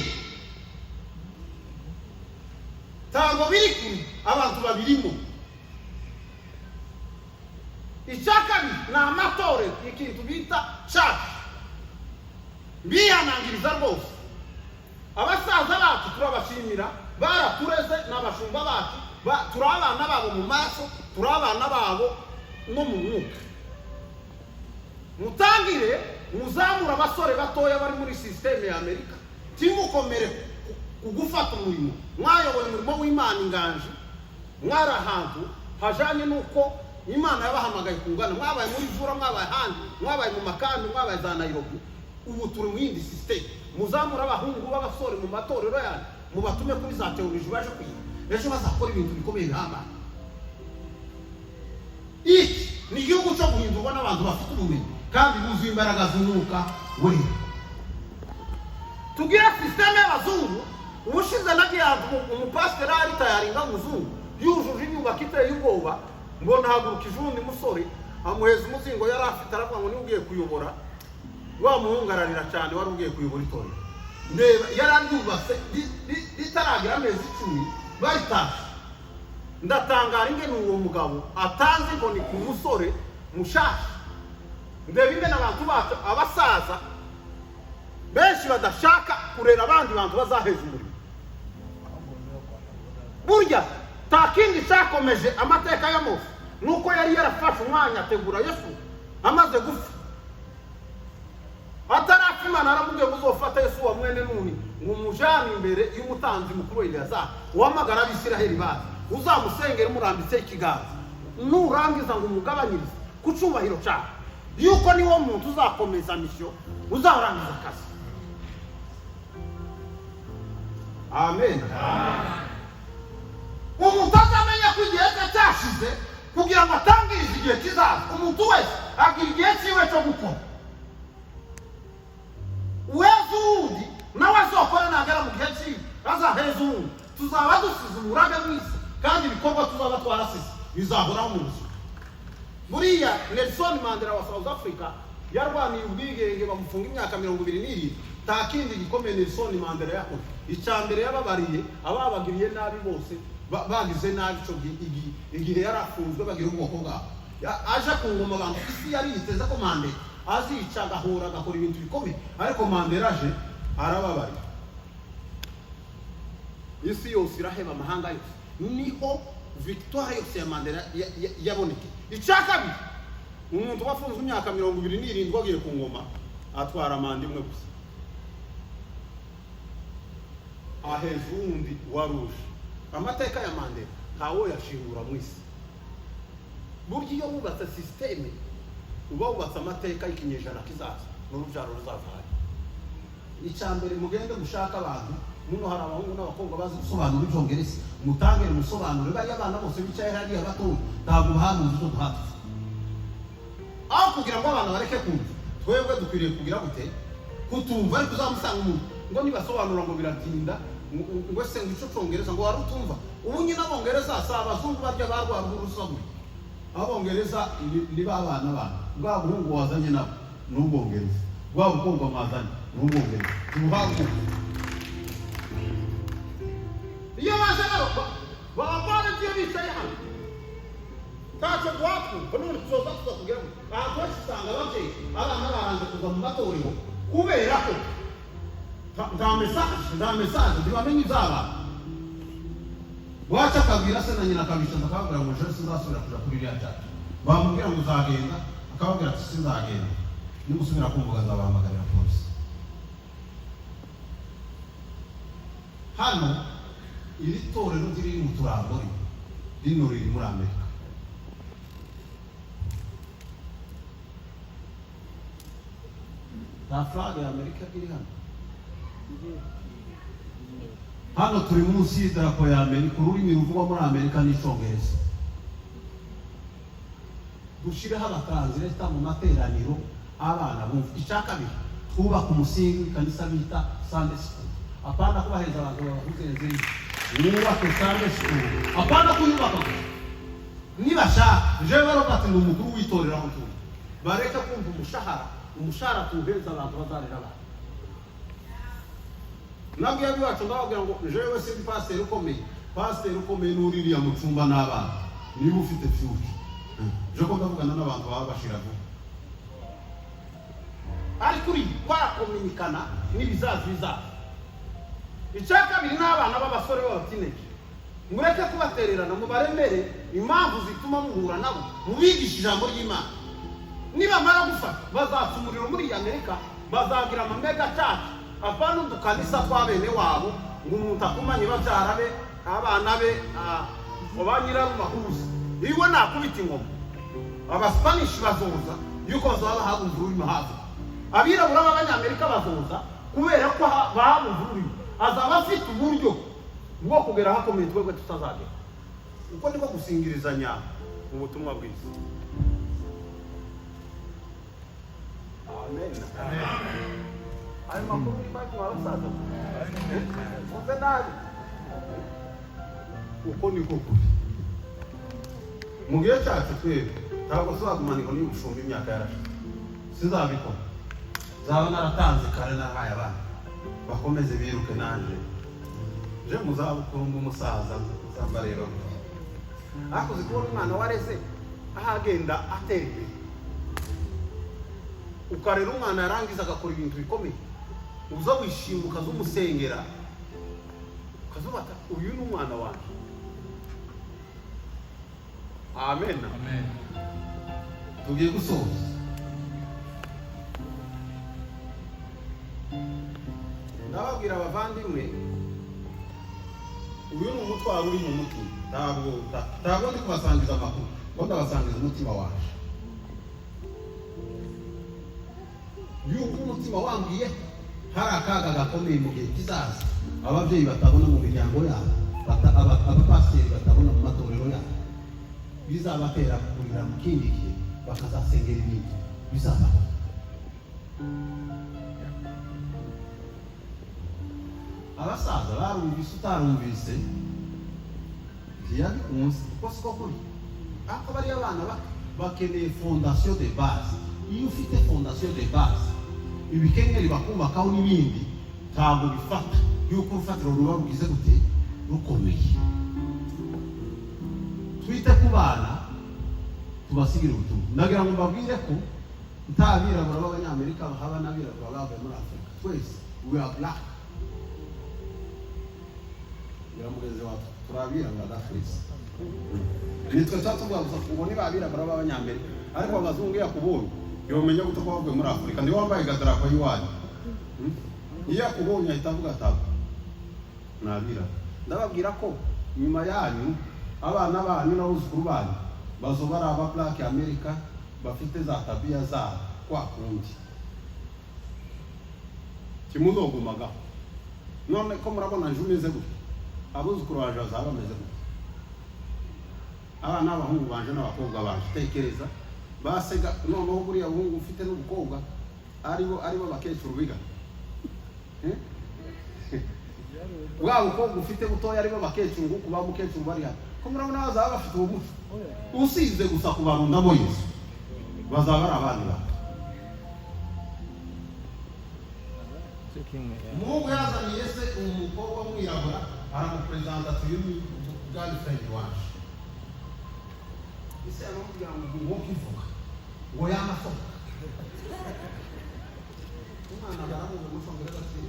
ntabwo biri kure, abantu babirimo. Icya kabiri ni amatorero, ikintu bita church. Mbihanangiriza rwose abasaza bacu, turabashimira, baratureze, n'abashumba bacu, turi abana babo mu maso, turi abana babo no mu mwuka. Mutangire muzamure abasore batoya bari muri système ya Amerika. Timukomere kugufata umurimo. Mwayoboye umurimo w'Imana inganji, mwari ahantu hajanye n'uko Imana yabahamagaye kungana, mwabaye muri Vura, mwabaye ahandi, mwabaye mu makambi, mwabaye za Nairobi. Ubu turi mu yindi système. Muzamure abahungu b'abasore mu matorero yanyu, mubatume kuri za théologie baje kwiga, ejo bazakora ibintu bikomeye bihambaye. Iki ni igihugu cyo guhindurwa n'abantu bafite ubumenyi kandi buzuye imbaraga z'umwuka wera. Tugira système y'abazungu. Ubushize nagiye ahantu umupasiteri ari tayaringa umuzungu yujuje inyubako iteye ubwoba, ngo nahagurukije uwundi musore amuheza umuzingo yari afite, aravuga ngo niwe ugiye kuyobora. Wa muhungu ararira cyane, wari ugiye kuyobora itorero. Ndeba yararyubatse ritaragira amezi 10 baritashe. Ndatangara ingene uwo mugabo atanze inkoni ku musore mushasha. Ndeba ingene abantu bacu abasaza benshi badashaka kurera abandi bantu bazaheza umurimo. Burya nta kindi cyakomeje amateka ya Mose nuko yari yarafashe umwanya ategura Yesu amaze gupfa. Atarapfa Imana aramubwiye ngo uzofate Yesu wa mwene Nuni ngo umujane imbere y'umutanzi mukuru Eleyazari uhamagara Abisiraheli bazi, uzamusengera umurambitse ikiganza, nurangiza ngo umugabanyirize ku cyubahiro cyawe, yuko niwo muntu uzakomeza mission, uzarangiza akazi. Amen. Umuntu azamenya ko igihe cye cyashize Kugira ngo atangirize igihe kizaza. Umuntu wese agira igihe cyiwe cyo gukora. Uheza uwundi nawe azokora, nagera mu gihe cyiwe azaheza uwundi. Tuzaba dusize umurage mwiza, kandi ibikorwa tuzaba twarasize bizahoraho mu buzima. Buriya Nelson Mandela wa South Africa yarwaniye ubwigenge, bamufunga imyaka 27. Nta kindi gikomeye Nelson Mandela yakoze. Icya mbere, yababariye ababagiriye nabi bose, bagize nabi ico igihe yari afunzwe, bagira ubwoko bwabo. Aje ku ngoma, abantu isi yari yiteze ko Mandela azica, agahura, agakora ibintu bikomeye, ariko Mandela aje arababarira, isi yose iraheba, amahanga yose. Niho victoire yose ya Mandela yabonekeye. Icya kabiri, umuntu wafunzwe imyaka 27 agiye ku ngoma, atwara manda imwe gusa, aheza uwundi waruje. Amateka ya Mandela ntawo yashingura mu isi. Burya iyo wubatse système, uba wubatse amateka y'ikinyejana kizaza n'urubyaro ruzaza. Icya mbere, mugende gushaka abantu. Muno hari abahungu n'abakobwa bazi gusobanura ibyongereza, mutangire musobanure. Bariya abana bose bicaye hariya batoya ntabwo bahamuzi icyo duhatse. Aho kugira ngo abana bareke kumva, twebwe dukwiriye kugira gute? Kutumva. Ariko uzamusanga umuntu ngo nibasobanura ngo biratinda, ngo se ngo icyo cyongereza ngo wari utumva. Ubu nyine abongereza si abazungu barya barwara urusaguye. Abongereza ni ba bana bana, bwa buhungu wazanye nabo ni ubwongereza, bwa bukobwa mwazanye ni ubwongereza, tubuhaguruke. Iyo baje rero baba volunteer bicaye hano, ntacyo twatwumva. None tuzoza tuza kugira ngo ahantu hose usanga ababyeyi abana baranze kuva mu matorero kubera ko nta message, ntibamenye iby'abana. Bwaca akabwira se na nyina, akabicaza, akababwira ngo ejo sinzasubira kuja kuri iriya church. Bamubwira ngo uzagenda, akababwira ati sinzagenda, nigusubira kumvuga nzabahamagarira polisi. Hano iri torero riri mu turambo, rino riri muri Amerika. Nta flag ya Amerika iri hano. Hano turi munsi y'idarapo ya Amerika. Ururimi ruvugwa muri Amerika n'icyongereza. Dushyireho abatranslator mu materaniro, abana bumva. Icya kabiri, twubaka umusingi w'ikanisa bita Sunday school. Apana kubaheza abantu babahuzereze, mwubake Sunday school. Apana kuyubaka gusa, nibashaka jewe Robert ni umukuru w'itorero aho ntuye, bareke kumva umushahara. Umushahara tuwuhereza abantu bazarera abantu. Nabwiye abiwacu, ndababwira ngo jewe sindi pasiteri ukomeye. Pasiteri ukomeye n'uririya mu cyumba n'abana, niba ufite future. Je ko ndavugana n'abantu baba bashira vuba, ariko uri twarakominikana n'ibizaza bizaza. Icya kabiri, n'abana b'abasore b'abateenager, mureke kubatererana, mubaremere impamvu zituma muhura nabo, mubigishe ijambo ry'Imana. Nibamara gufata, bazatsa umuriro muri iyi Amerika, bazagira amamega church, apana udukanisa twa bene wabo, ngo umuntu akumanye babyara be, abana be, ngo ba nyirarumahuza. Iwe nakubita ingoma, Abaspanish bazoza, yuko bazaba bahabumva ururimi hafi. Abirabura b'Abanyamerika bazoza kubera ko bahabumva ururimi. Azaba afite uburyo bwo kugera ahakomeye twebwe tutazagera. Uko niko gusingirizanya ubutumwa bwiza. Amen. Ayo makuru ni make, mwa basaza mvuze nabi. Uko niko kuri mu gihe cyacu. Twebwe ntabwo tuzagumana inkoni y'ubushumba imyaka yarashize, sinzabikora. Nzaba naratanze kare, narahaye abana bakomeze biruke. Nanje je mu zabukuru mba umusaza, nzambareba gutya. Ariko uzi kubona umwana wareze aho agenda atera imbere, ukarera umwana yarangiza agakora ibintu bikomeye, uza wishima, ukaza umusengera, ukazubata uyu ni umwana wanjye. Amen. Amen. Tugiye gusoza. Ndababwira abavandimwe, uyu ni umutwaro uri mu mutima. Ntabwo ndi kubasangiza amakuru, ngo ndabasangiza umutima waje, yuko umutima wambwiye hari akaga gakomeye mu gihe kizaza, ababyeyi batabona mu miryango yabo, abapasiteri batabona mu matorero yabo. Bizabatera kurira mu kindi gihe, bakazasengera ibintu bizabaho. Abasaza barumvise, utarumvise ntiyabikunze, kuko siko kuri. Ariko bariya bana bakeneye fondation de base. Iyo ufite fondation de base, ibikenyeri bakubakaho n'ibindi ntabwo bifata, yuko urufatiro ruba rugize gute? Rukomeye. Twite ku bana, tubasigire ubutumwa. Ndagira ngo mbabwire ko nta birabura b'Abanyamerika bahaba n'abirabura bavuye muri Afurika. Twese we are black. Ngira mugenzi wacu, turabirabura da twese. Nitwe tuba tuvuga gusa ngo niba abirabura b'Abanyamerika, ariko abazungu iyo akubonye yomenya gute ko bavuye muri Afurika? Niwe wambaye igadarapo y'iwanyu. Iyo akubonye ahita avuga ati aba ni abirabura. Ndababwira ko nyuma yanyu abana banyu n'abuzukuru banyu bazoba ari aba black America, bafite za tabia zabo kwa kundi kimuzogumagaho. None ko murabona nje umeze gutya, abuzukuru baje bazaba bameze gutya, abana b'abahungu banje n'abakobwa banje. Tekereza basega noneho buriya buhungu ufite n'ubukobwa aribo bakecuru biga. Eh? Bwa bukobwa ufite butoya aribo bakecuru, nguku ba mukecuru bari hano, ko murabona bazaba bafite uwo muco usize gusa kubarundamo Yesu, bazaba ari abandi bantu. Umuhungu yazaniye se umukobwa w'umwirabura, aramuperezida ati uyu ni girlfriend wacu. Ese aramubwira ngo ngo kivuga ngo yamasoka umwana baramuha mu Cyongereza ati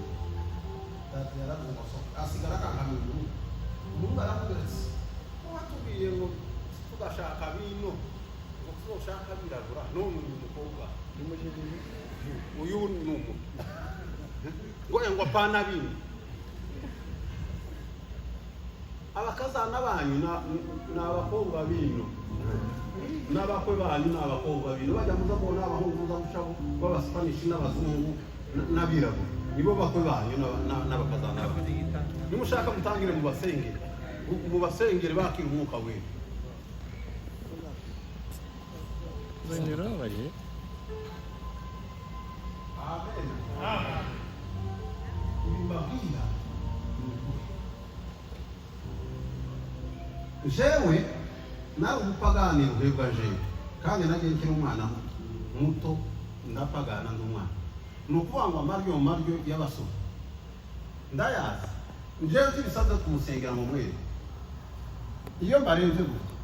data yaravuze ngo soka, asigara akangamiye umuhungu. Umuhungu aramubwira ati ko watubwiye ngo tugashaka bino, ngo tuzoshaka birabura, none uyu mukobwa uyu ni umuntu ngo ngo apana bino. Abakazana banyu ni abakobwa bino, n'abakwe banyu ni abakobwa bino. Bajya muza kubona abahungu muza gucaho b'Abasipanishi n'abazungu n'abirabura, nibo bakwe banyu n'abakazana banyu. Nimushaka mutangire mubasengere, mubasengere bakira umwuka wera. Amen. Ibi mbabwira ni ukuri. Jewe nawe umupagani ruhebwa jewe, kandi nagiye nkiri umwana muto ndapagana ndi umwana. Ni ukuvuga ngo amaryo maryo y'abasore ndayazi. Njyewe ntibisabwe kumusengera ngo mwere. Iyo mbarebye gutya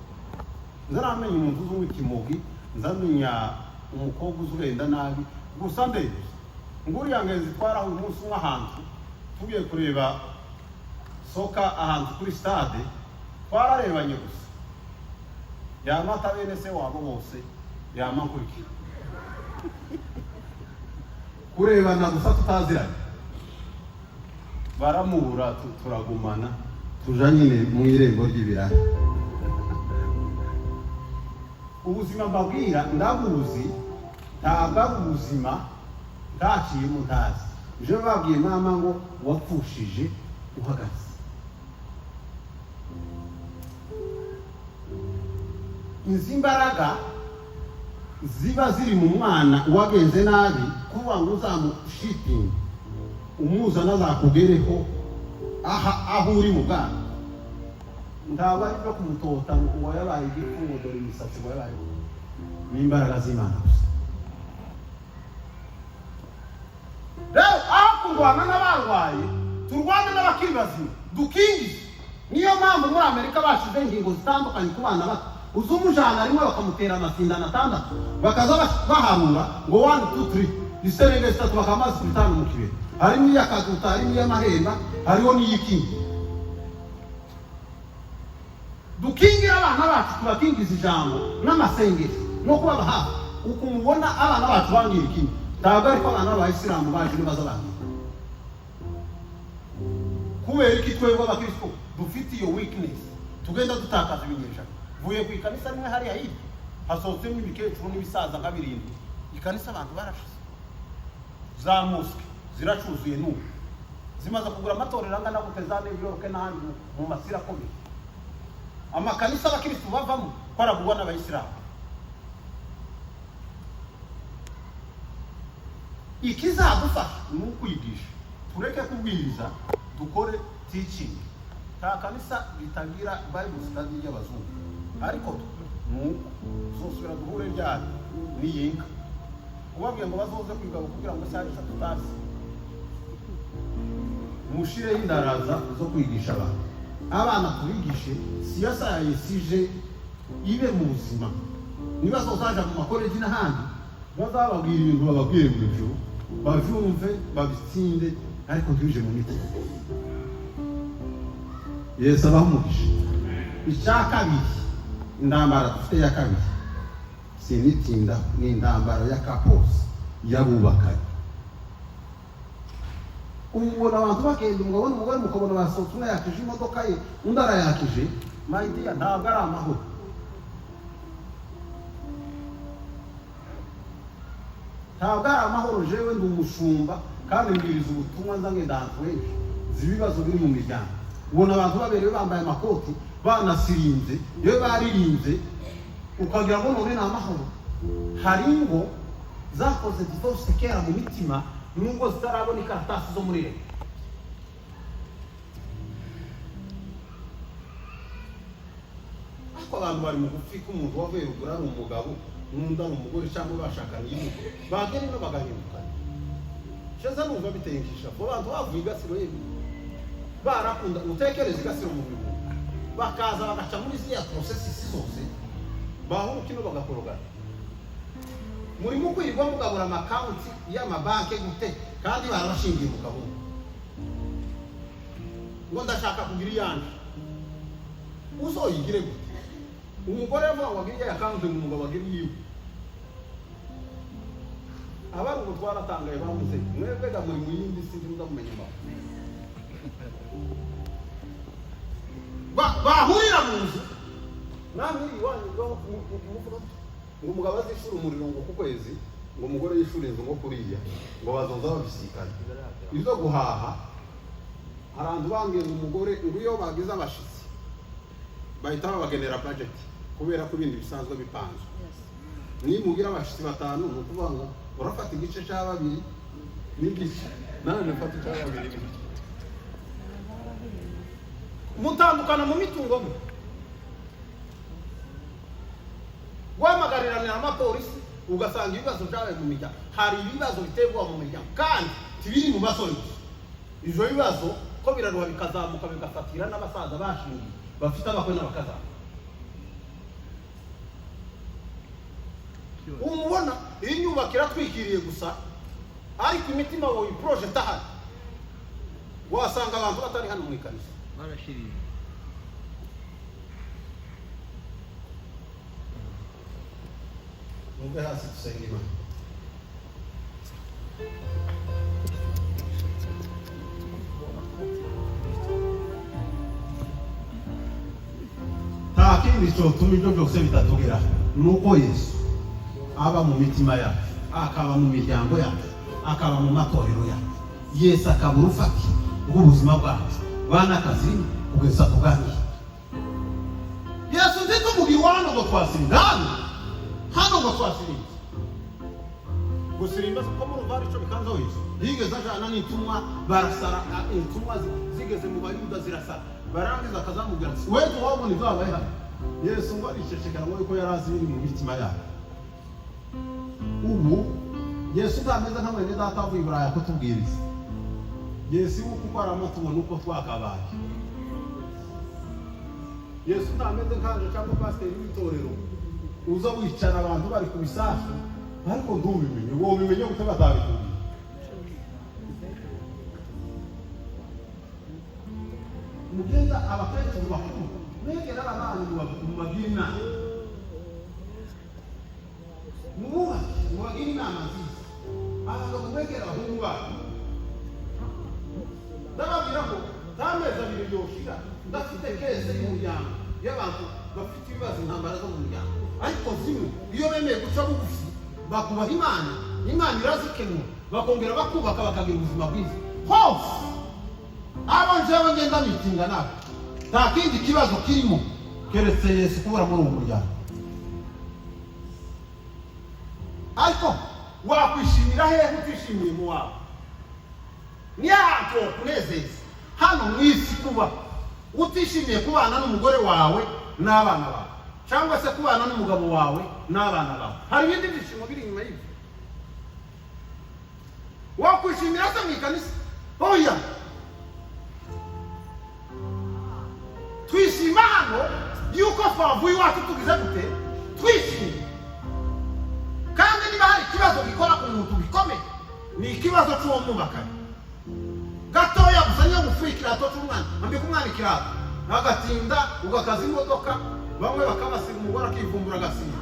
nzaramenya umuntu uzi w'ikimogi, nzamenya umukobwa uzi urenda nabi gusa. Ndebye nguriya ngenzi twaraho uyu munsi umwe ahantu tugiye kureba soccer, ahantu kuri stade, twararebanye gusa, yamata bene se wabo bose yama nkurikira, kurebana gusa tutaziranye, baramubura, turagumana tuja nyine mu irembo ry'ibirayi. Ubuzima mbabwira ndabuzi, ntabwo ari ubuzima ntaciyemo ntazi. Je babwiye mama ngo wapfushije uhagaze. Izi mbaraga ziba ziri mu mwana wagenze nabi, kuvuga ngo uzamushitinga umuzana azakugereho aha aho uri mu bwana, ntabwo ari byo kumutota ngo yabaye igifu, ngo dore imisatsi, ngo yabaye. Ni imbaraga z'Imana gusa. Rero aho kurwana n'abarwaye, turwane n'abakiri bazima, dukingize. Niyo mpamvu muri Amerika bashyizeho ingingo zitandukanye ku bana bato. Uza umujana rimwe bakamutera amasindano atandatu, bakaza baharura ngo 1 2 3, iserenge zitatu bakamaze bitanu mu kibero. Harimo iy'akaduta, harimo iy'amahemba, hariho n'iy'ikingi. Dukingire abana bacu, tubakingize ijambo n'amasengesho no kubaba hafi. Uko mubona abana bacu bangira ikindi, ntabwo ariko abana b'Abayisilamu baje nibaza bangira. Kubera iki twebwe abakristo dufite iyo weakness, tugenda dutakaza ibinyejana? Mvuye ku ikanisa rimwe hariya hirya, hasohotsemo ibikecuru n'ibisaza nka birindwi. Ikanisa abantu barashize, za mosque ziracuzuye n'ubu, zimaze kugura amatorero angana gute za New York n'ahandi mu masira akomeye. Amakanisa abakirisitu bavamo ko aragurwa n'abayisilamu. Ikizadufasha ni ukwigisha, tureke kubwiriza, dukore teaching. Nta kanisa ritagira Bible study y'abazungu, ariko nuko tuzosubira duhure ryari niyinka ubabwiye ngo bazoze kwiga kugira ngo isaha 3 tutazi. Mushireho indaraza zo kwigisha abantu, abana tubigishe siyasa ya ESG ibe mu buzima. Niba zozaja mu makoleji n'ahandi, bazababwira ibintu, bababwire mu ijuru bavyumve, babitsinde, ariko ntibije mu mitima. Yesu abaho umugisha. Icya kabiri, intambara dufite ya kabiri, sinitinda, ni intambara ya couples, y'abubakanye. Ubona abantu bagenda, umugabo n'umugore, mukabona basohotse, umwe yakije imodoka ye, undi arayakije. My dear, ntabwo ari amahoro, ntabwo ari amahoro. Jewe ndi umushumba kandi mbwiriza ubutumwa, nza ngenda ahantu henshi, nzi ibibazo biri mu miryango. Ubona abantu baberewe, bambaye amakoti, banasirinze, iyo baririmbye ukagira ngo none ni amahoro. Hari ingo zakoze divorce kera mu mitima, nubwo zitarabona ikaratasi zo muri leta. Ariko abantu bari mu gupfi k'umuntu wavuye ruguru ari umugabo n'undi ari umugore, cyangwa bashakanye imwe, bagera ino bagahindukana. Sheza numva biteye nk'ishavu. Abantu bavuye i Gasiro yewe barakunda, utekereze i Gasiro mu bihumbi, bakaza bagaca muri ziriya processes zose, bahuruka ino bagakorogana. Murimo kwirirwa mugabura amakonti y'amabanki gute kandi barabashingiye mu kabumbu ngo ndashaka kugira iyanje? Uzoyigire gute? Umugore avuga ngo agire iya account, ngo umugabo agire iyiwe. Abari ubu twaratangaye, bamuze mwebwega muri mu yindi si, ntimuza mumenya impamvu bahurira mu nzu. Namwe iwanyu ngo muvuga ngo umugabo azishura umuriro ngo ku kwezi, ngo umugore yishure inzu ngo kuriya, ngo bazoza babisikana izo guhaha. Hari abantu bambwiye ngo umugore ngo iyo bagize abashitsi bahita babagenera budget, kubera ko ibindi bisanzwe bipanzwe. Nimugira abashitsi batanu, ni ukuvuga ngo urafata igice cya babiri n'igice, nawe mfata icya babiri n'igice, mutandukana mu mitungo mwe, guhamagariranira amapolisi, ugasanga ibibazo byabaye mu miryango. Hari ibibazo biterwa mu miryango kandi tibiri mu basore gusa. Ivyo bibazo ko biraruha, bikazamuka, bigafatira n'abasaza bashingiye, bafite abakwe n'abakazana. Umubona iyi nyubako iratwikiriye gusa, ariko imitima wawe projet ahari, wasanga abantu batari hano mu ikanisa. Barashiriye. Muve hasi dusenga Imana. Nta kindi cyotuma ibyo byose bitatugeraho, ni uko Yesu aba mu mitima yacu, akaba mu miryango yacu, akaba mu matorero yacu. Yesu akaba urufatiro rw'ubuzima bwacu bana akazi kugeza tuganire Yesu. Ntitumugira hano ngo twasirinda hano hano ngo twasirinze gusirimba, ko murumva hari ico bikanzaho. Yesu yigeze ajana n'intumwa barasara, intumwa zigeze mu Bayuda zirasara, barangiza akazamubwira ati: "We wabona ibyabaye hano?" Yesu ngo aricecekera, ngo yuko yari azi ibiri mu mitima yabo. Ubu Yesu ntameze nka mwene data avuye i Buraya kutubwiriza. Yesu we kuko aramutubona uko twakabaye. Yesu ntameze nkanje cyangwa pasiteri w'itorero uza wicara abantu bari ku bisasu, ariko ntubimenye. Wowe ubimenye gute batabikubwiye? Mugenda abakecuru bakuru, mwegera abana, mubagire inama, mububahe, mubagire inama nziza. Abagabo mwegera abahungu banyu. Ndababwira ko nta mezi 2 yoshira ndafite case y'umuryango y'abantu bafite ibibazo, intambara zo mu muryango. Ariko zimwe iyo bemeye guca bugufi, bakubaha Imana, Imana irazikemura, bakongera bakubaka, bakagira ubuzima bwiza hose. Abo njyewe ngenda mitinga nabo, nta kindi kibazo kirimo. Keretse Yesu kubura muri uwo muryango. Ariko wakwishimira hehe utishimiye mu wawe? Niyo hantu wokunezeza hano mu isi, kuba utishimiye kubana n'umugore wawe n'abana bawe, cyangwa se kubana n'umugabo wawe n'abana bawe? Hari ibindi byishimo biri inyuma y'ibyo wakwishimira se mu ikanisa? Oya. Twishima hano yuko twavuye iwacu tugize gute? Twishimye. Kandi niba hari ikibazo gikora ku muntu gikomeye, ni ikibazo cy'uwo mwubakanye. Gatoya gusa, niyo gupfuye ikirato cy'umwana, ambika umwana ikirato agatinda, ugakaza imodoka, bamwe bakabasiga, umugore akivumbura agasinya,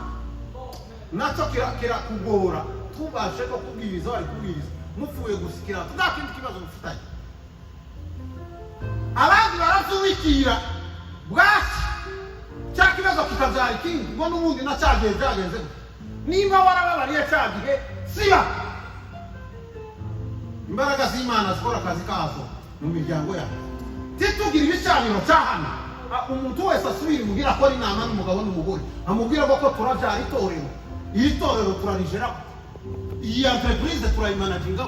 nacyo kirakugora. Tubashe no kubwiriza, bari kubwiriza mupfuye gusa ikirato, nta kindi kibazo mufitanye. Abandi barabyubikira bwaki, cya kibazo kikabyara ikindi, ngo n'ubundi na cya gihe byagenze gute. Niba warababariye cya gihe, siba. Imbaraga z'Imana zikora akazi kazo mu miryango yacu. Titugire ibicaniro cya hano. Umuntu wese asubira imuhira, akora inama n'umugabo n'umugore, amubwira ko turabyara itorero, iri torero turarijera, iyi entreprise turayimanaginga,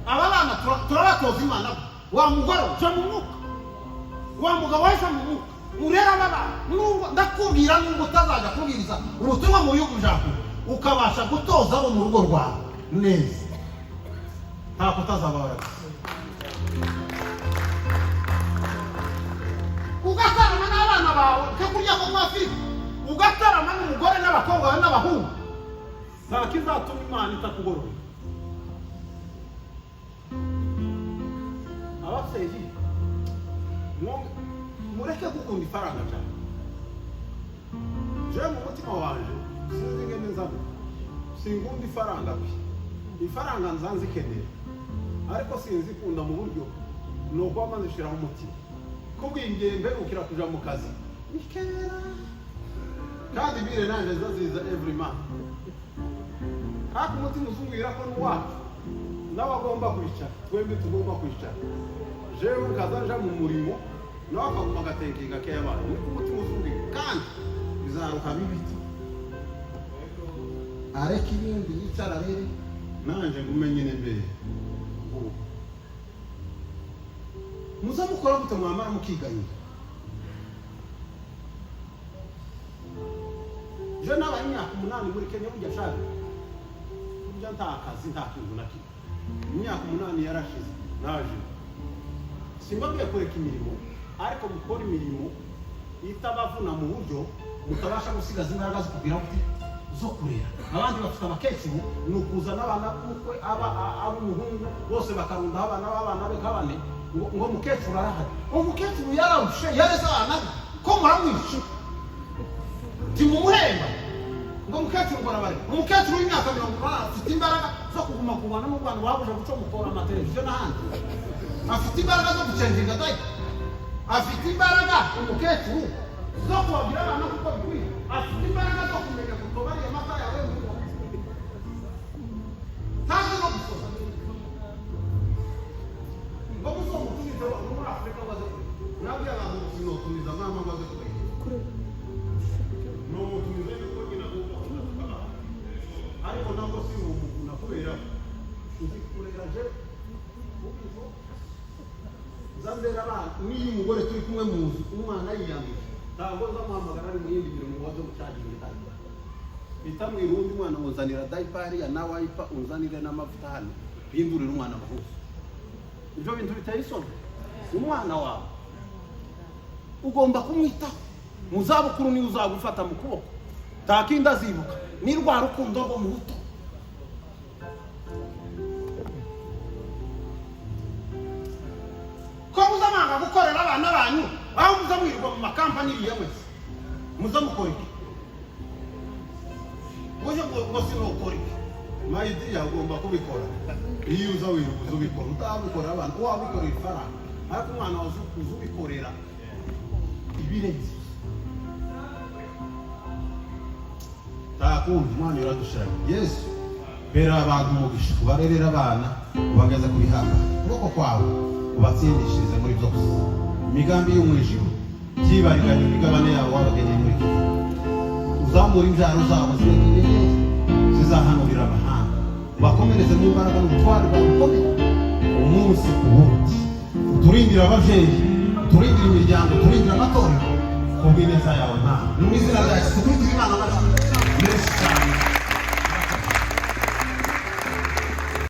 aba bana turabatoza Imana. Wa mugore, uja mu mwuka, wa mugabo, waje mu mwuka, murera aba bana. Nubwo ndakubwira, nubwo utazajya kubwiriza ubutumwa mu bihugu bya kure, ukabasha gutoza abo mu rugo rwawe neza, ntako utazaba waragize. Ugatarama n'abana bawe ukakurya ko kwa Afurika, ugatarama n'umugore n'abakobwa bawe n'abahungu, nta kizatuma Imana itakugorora. Ababyeyi, mureke gukunda ifaranga cyane. Jewe mu mutima wanje sinzi ingene nzamo, sinkunda ifaranga pe. Ifaranga nza nzikenera, ariko sinzikunda mu buryo ni uko nzishiraho umutima. Kubwingiye mperukira kuja mu kazi ni kera, kandi bire nanje nzaziza every month, ariko umutima uzungwira ko n'uwacu nawe agomba kwicara, twembi tugomba kwicara. Jewe nkaza nja mu murimo, nawe akaguma agatenkinga k'abana. Niko umutima uzungwira, kandi bizaruka bibiti. Areka ibindi, yicara rero, nanje ngume nyine mbere. Muza mukora gute mwamara mukiganyira? Je nabaye imyaka 8 muri Kenya. Burya shaka, burya nta kazi, nta kintu na kimwe. Imyaka 8 yarashize naje. Simbabwiye kureka imirimo, ariko mukora imirimo itabavuna mu buryo mutabasha gusigaza imbaraga zo kugira kuti zo kurera. Abandi bafite abakecuru, ni ukuzana abana b'ukwe, aba ab'umuhungu bose bakarundaho abana b'abana be kabane, ngo mukecuru arahari. Uwo mukecuru yararushe, yareze abana be, ko muramwishe, timumuhemba? Ngo mukecuru ngo arabare. Umukecuru w'imyaka 80 afite imbaraga zo kuguma kubana n'u Rwanda, wabuje guca mukora amateleviziyo n'ahandi, afite imbaraga zo gucenginga diaper, afite imbaraga umukecuru zo kubabwira abana kuko bikwiye, afite imbaraga zo kumenya gutobariye amata yawe mu ntazi no gusoma. Ngo muzomutumize muri Afurika ngo aze kureba. Nabwiye abantu ngo sinotumiza mama ngo aze kureba, nomutumiza yuko nyina agomba kuza tukabaha, ariko nabwo sinumukunda kubera nzi kurera. Je ubizo nza ndera abana, n'iyo umugore turi kumwe mu nzu, umwana yiyanduje, ntabwo nzamuhamagara ari mu yindi mirimo ngo aze gucaginga diaper. Bitamwira uwundi mwana ngo nzanira diaper hariya na wiper, unzanire n'amavuta hano, bindurire umwana amahuzu. Ibyo bintu biteye isoni. Umwana wawe ugomba kumwitaho mu zabukuru, niwe uzagufata mu kuboko, nta kindi azibuka, ni rwa rukundo rwo mu buto. Ko muza mwanga gukorera abana banyu, aho muza mwirirwa mu makampani iriya mwese, muza mukora iki? Ngo sinokora iki? My dear, ugomba kubikora. Iyo uza wiruka uza ubikora, utabikora abana, wabikorera ifaranga, ariko umwana wawe uza ubikorera ibirenze. Nta kundi, Umwana iradushaka. Yesu, bera abantu umugisha, ubarerere abana, ubageze ku bihanga ukuboko kwawe, ubatsindishirize muri byose imigambi y'umwijima. Byibariganya imigabane yabo wabageneye muri iki gihe. Uzamura imbyaro zabo zibe nk'inyenyeri zizahanurira amahanga, ubakomereze mu mbaraga n'ubutware bwawe bukomeye umunsi ku wundi. Uturindire ababyeyi, uturindire imiryango, uturindire amatorero kubw'ineza yawe. Nta ni mu izina rya Yesu. Tukurikire Imana amajwi menshi cyane.